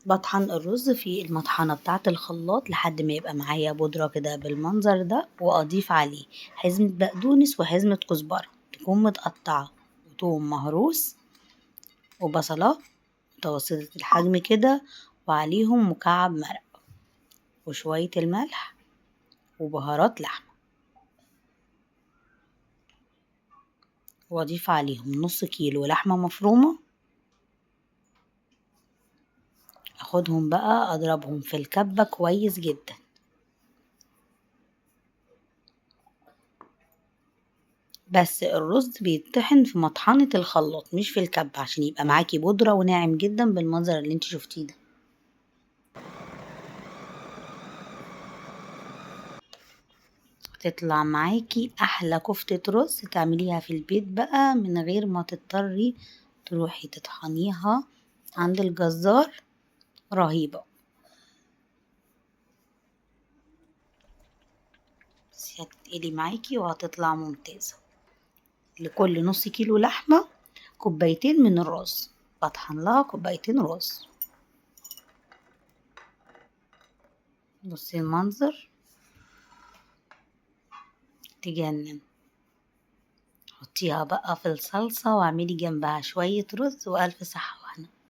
بطحن الرز في المطحنة بتاعة الخلاط لحد ما يبقى معايا بودرة كده بالمنظر ده، وأضيف عليه حزمة بقدونس وحزمة كزبرة تكون متقطعة، وتوم مهروس، وبصلة متوسطة الحجم كده، وعليهم مكعب مرق وشوية الملح وبهارات لحمة، واضيف عليهم نص كيلو لحمة مفرومة. اخدهم بقى اضربهم في الكبة كويس جدا. بس الرز بيتطحن في مطحنة الخلاط مش في الكبة عشان يبقى معاكي بودرة وناعم جدا بالمنظر اللي انت شفتيه ده. تطلع معاكي احلى كفتة رز تعمليها في البيت بقى من غير ما تضطري تروحي تطحنيها عند الجزار. رهيبة. بس هتتقلي معاكي وهتطلع ممتازة. لكل نص كيلو لحمة كوبايتين من الرز، بطحن لها كوبايتين رز. بصي المنظر تجنن. حطيها بقى في الصلصة واعملي جنبها شوية رز، وألف صحة.